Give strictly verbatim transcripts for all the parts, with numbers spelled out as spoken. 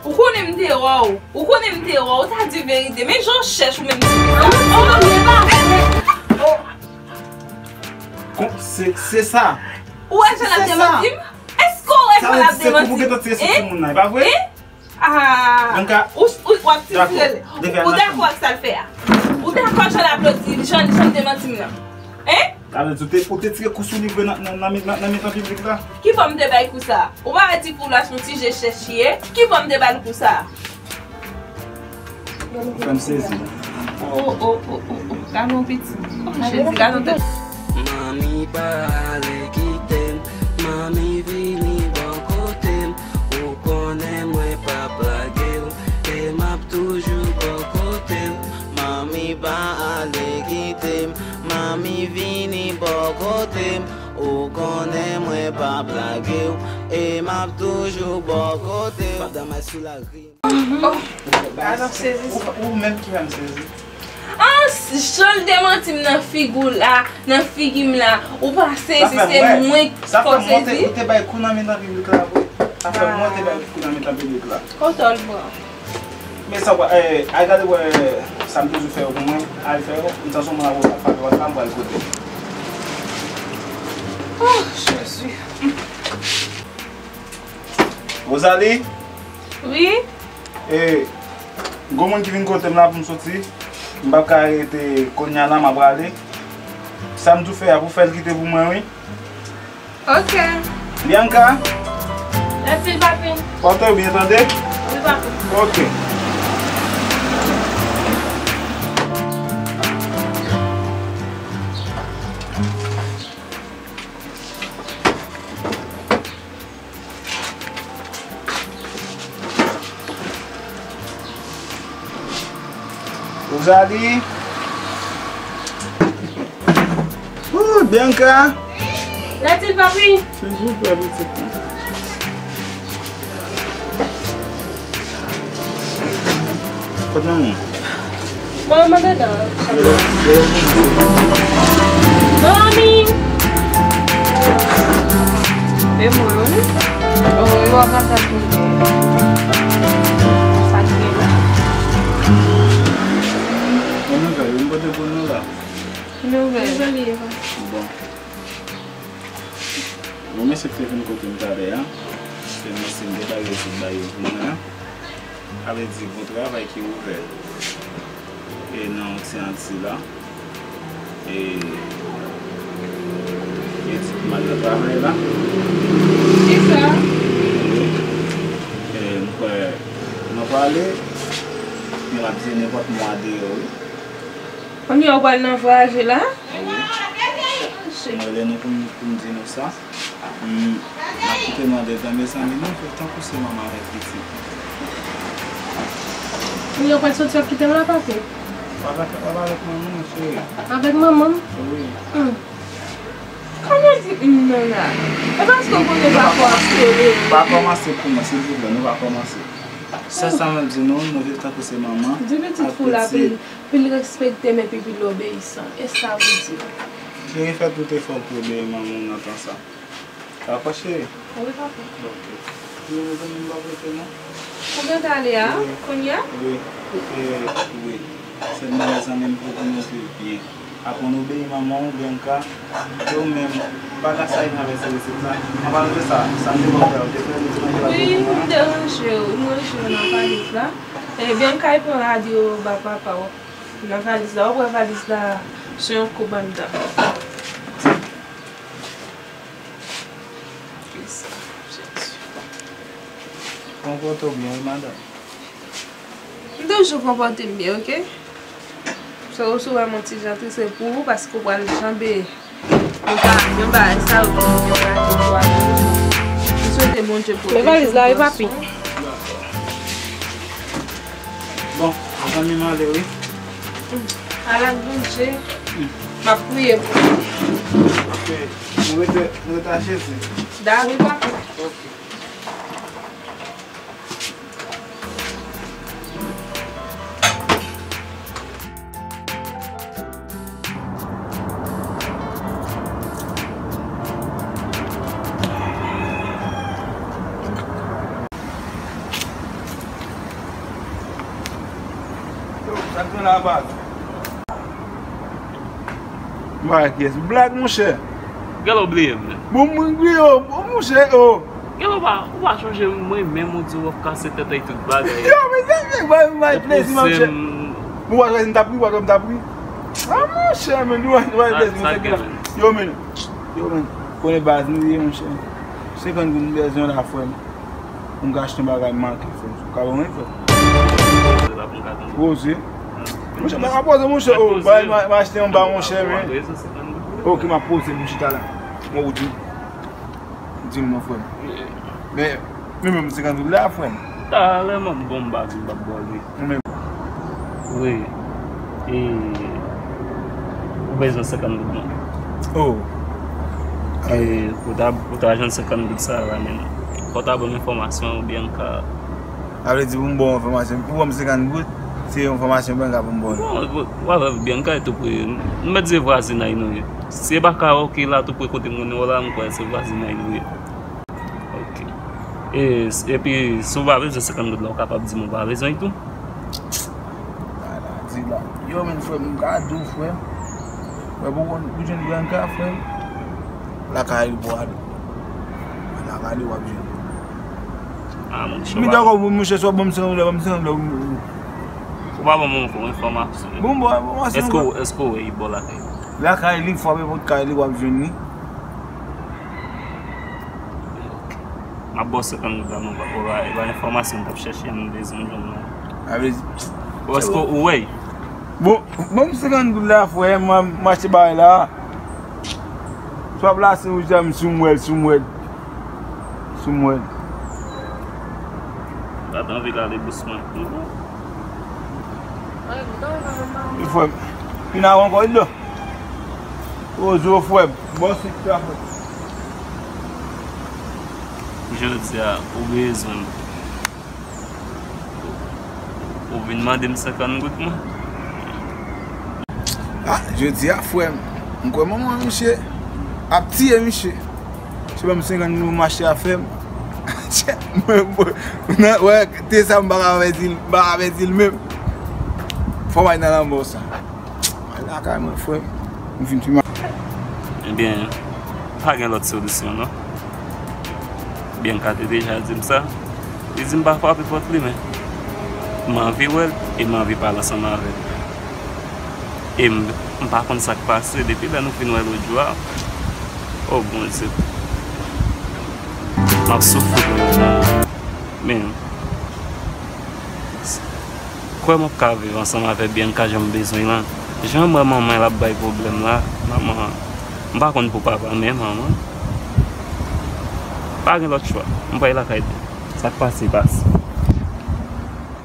Ou konnen m te wè w. Ou konnen m te wè w. Ou ta di verite. Men jan w chèch ou menm ti fi sa. Oh, men pa vre. Kon-, se, se sa. Ou wè jan l ap demanti m? Èske w wè jan l ap demanti m? Sa vle di se ou pou gentan tire sou timoun nan, e pa vre? Hein? Ah. Bianca. Ou, ou, w ap titire l. Ou dakò ak sa l fè a? Ou dakò jan l aplodi, jan, jan l demanti m nan? Hein? Sa vle di ou te, ou te tire kou sou li vre nan, nan, nan mi-, nan, nan mitan piblik la? Ki bò m te bay kou sa? Ou pa wè ti kou la se yon ti je chèch li ye? Ki bò m te ba l kou sa? Ou fè m sezi. Oh, oh, oh, oh, oh. Gade yon pitit. Oh, Jezi, gade yon tèt. Manmi pa ale kite m. Manmi vini bò kote m. Ou konnen mwen p ap lage w. E m ap toujou bò kote w. Manmi pa ale kite m. Manmi vini bò kote m. Ou konnen mwen p ap lage w. E m ap toujou bò kote w. Pandan m sou lari. Oh, gade yon sezi. Ou, ou menm ki fè m sezi. Ah, jan l demanti m nan figi w la, nan figi m la, ou pa sezi, se mwen ki fè w sezi. Ou te bay kou nan mitan piblik la vre. Sa fè mwen te bay kou nan mitan piblik la. Kote w al pran? Men sa w pa, eh, al gade wè sa m toujou fè yo pou mwen, al fè yo, m santi yon moun ap fè yo, m pral kote. Oh, Jezi. Rosalie? Wi? E, gon moun ki vin kote m la pou m soti. M p ap ka rete kounye a la, m ap prale. Sa m tou fè a, pou fè l kite pou mwen, wi. Ok. Bianca? Mèsi, papi. Pòte w byen, tande? Wi, papi. Ok. Rosalie. Ooh, Bianca. Lètil, papi. Silvouplè, pitit mwen. Kot manman? Manman andedan. Manmi! E mwen, wi. Oh, yo ap atak mwen. Sa ki gen la? Bon nouvèl, wi, m pote bon nouvèl. Ki nouvèl? Bon. Bon, mesye ki te vin kote m talè a, se mesye m te bay yo sot bay yo pou mwen an. Sa vle di, gon travay ki ouvè. E nan yon ti anti la. E, e di pou m al nan travay la. Kisa? E, m kwè, m ap ale. Men m ap di nenpòt mwa deyò, wi. Kounye a w pral nan vwayaje la? Wi. Mwen rele nou pou m, pou m di nou sa. M, m ap kite nou andedan, mezanmi, nou viv tankou se manman avèk pitit. Kounye a w pral soti w ap kite m la, papi? W ap, w ap avèk manman w, cheri. Avèk manman m? Wi. Hmm. Kòman w di hmm nan la? E paske w konnen pa kòmanse. Pa kòmanse pou mwen, silvouplè, nou pa kòmanse. Sèl sa m ap di nou, nou viv tankou se manman ak pitit. Di pitit fi w la pou l, pou l respekte m epi pou l obeyisan. E sa w di? Cheri, fè tout efò w pou w obeyi manman w nan tan sa. Dakò, cheri? Wi, papa. Ok. Wi, mezanmi, m p ap rete, non. Ou gentan ale a? Wi. Kounye a? Wi. E, wi. Sèlman, mezanmi, m pou di nou viv byen. Aprann obeyi manman w, Bianca. E ou menm, bagay sa ki travèse pitit la. Anpalan de sa, sa m te ba w fè a, ou te fè l, ou te manje l avèk ou? Wi, m te ranje w, m ranje w nan valiz la. E Bianca, pran radyo ba papa w nan valiz la. W ap wè valiz la, se yon koub anndan. Ki sa, Jezi. Konpòte w byen, wi, madanm. M toujou konpòte m byen, oke? So, ou si w wè m yon ti jan tris, se pou ou, paske w pral janbe yon pa, yon bagay sa yo ki vin yon bagay pou w. M swete Bondye pwoteje w, gason. Men valiz la, wi, papi. Bon, mezanmi, m ale, wi. Al ak Bondye. M ap priye pou ou. Ok. Nou rete, nou rete a Jezi. Dakò. Ok. Atann la baz. M pa wè kiyès. Blag, monchè. Gèlè w bliye m. Bon, mwen bliye w, bon, monchè, o. Gèlè w pa, ou pa chonje mwen menm ou di w ap kase tèt ak tout bagay. Yo, men se vre, bay, bay plezi, monchè. Ou pa wè m t ap ri, ou pa wè m t ap ri. A, monchè, men, ou pa wè plezi, monchè. Yo, men, yo, men, konnen baz nou ye, monchè. Senkant goud m bezwen la, frè m. Pou m ka achte yon bagay m manke, frè m. Ou ka ban mwen, frè m? Poze. Monchè, m ap poze, monchè. O, bay, m a, m a achte yon ba, monchè, men. Ok, m ap poze, m chita la. Mwen ou di. Di m non, frè m. Men, men menm senkant goud la, frè m. Talè m ap bon, m pa di m p ap ba w li. Wi. E, ou bezwen senkant goud non? O. E, pou ta, pou ta jwenn senkant goud sa la, men, fò w ta ban m enfòmasyon Bianca. Sa vle di pou m ba w enfòmasyon, pou w ban m senkant goud, se enfòmasyon Bianca pou m ba w. Bon, bon, w avèk Bianca e tou pre, m mèt di se vwazinay nou ye. Si se pa karaoke la, tou pre kote m konnen w la, m kwè se vwazinay nou ye. Ok. E, epi, si w pa bezwen senkant goud la, w kapab di m ou pa bezwen tou. Ala, di la. Yo, men, frè m, m ka di w, frè m. Frè, pou konn, pou jwenn Bianca, frè m, lakay li pou ale. Lakay li w ap jwenn. A, monchè, m dakò, monchè, si w ap ban m senkant goud la, ban m senkant goud la. Ou pa ban m enfòmasyon. Bon, bon, bon, bon, èske w, èske w wè li bò lakay li? Lakay li, frape pòt kay li, w ap jwenn li. M ap ba w senkant goud la, non, papa, e pa enfòmasyon m t ap chèche, m bezwen jwenn non. Sa vle di, bon, èske ou wè? Bon, ban m senkant goud la, frè, m, m achte bagay la. Swa plase ou jwenn m sou m wè l, sou m wè l. Sou m wè l. M pa t anvi l ale dousman. Wi, frè m. Vin avè ankò, wi, do. Ozo, frè m. Bon, se sa, frè m. Jodi a, ou bezwen m. Ou vin mande m senkant goud mwen. A, jodi a, frè m. M kwè manman misye ap tiye misye. Se ban m senkant goud pou m achte afè m. Mwen, mwen, wè, te sa m pa ka pèdi l, m pa ka pèdi l menm. Fò m al nan lanmò sa. Al lakay mwen, frè m. M fin ti ma- Ebyen, pa gen lòt solisyon, non. Bianca te deja di m sa. Li di m pa frape pòt li, men m anvi wè l e m anvi pale ansanm avè l. E m, m pa konn sa k pase depi lè nou fin wè lòt jou a. O Bondye. M ap soufri pou li, men, men kwè m ap ka viv ansanm avè Bianca jan m bezwen lan. Jan m wè manman l ap bay pwoblèm la, manman, m pa konn pou papa, men manman. Pa gen lòt chwa. M pral lakay li. Sa k pase, pase.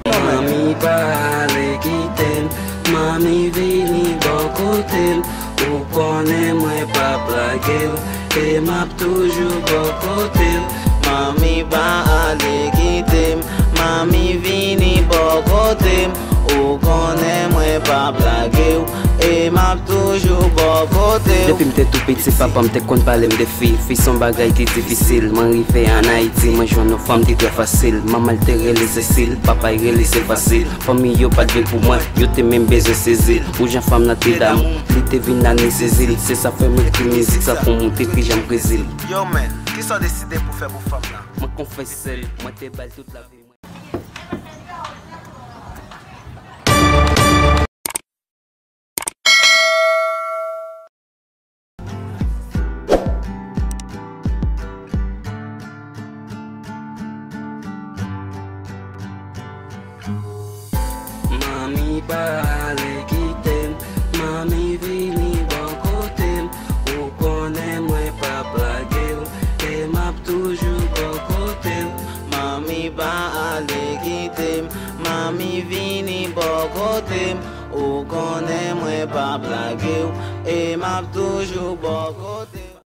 Manmi pa ale kite m, manmi vini bò kote m, ou konnen mwen p ap lage w, e m ap toujou bò kote w. Manmi pa ale kite m, manmi vini bò kote m, ou konnen mwen p ap lage w, e m ap toujou bò kote w. Depi m te tou piti, papa m te konn pale m de fi. Fi se yon bagay ki difisil. Mwen rive ann Ayiti, mwen jwenn yon fanm ki trè fasil. Manman l te rele Sesil, papa l rele Sefasil. Fanmi yo pa t vle pou mwen, yo te menm bezwen sezi l. Ou jan fanm nan te damou, li te vin anestezi l. Se sa fè m ekri mizik sa pou moute ki jan m krezi l. Yo, men, kisa w deside pou fè pou fanm nan? Mwen konfese l, mwen te ba l tout lavi mwen. Manmi pa ale kite m, manmi vini bò kote m, ou konnen mwen p ap lage w, e m ap toujou bò kote w. Manmi pa ale kite m, manmi vini bò kote m, ou konnen mwen p ap lage w, e m ap toujou bò kote w.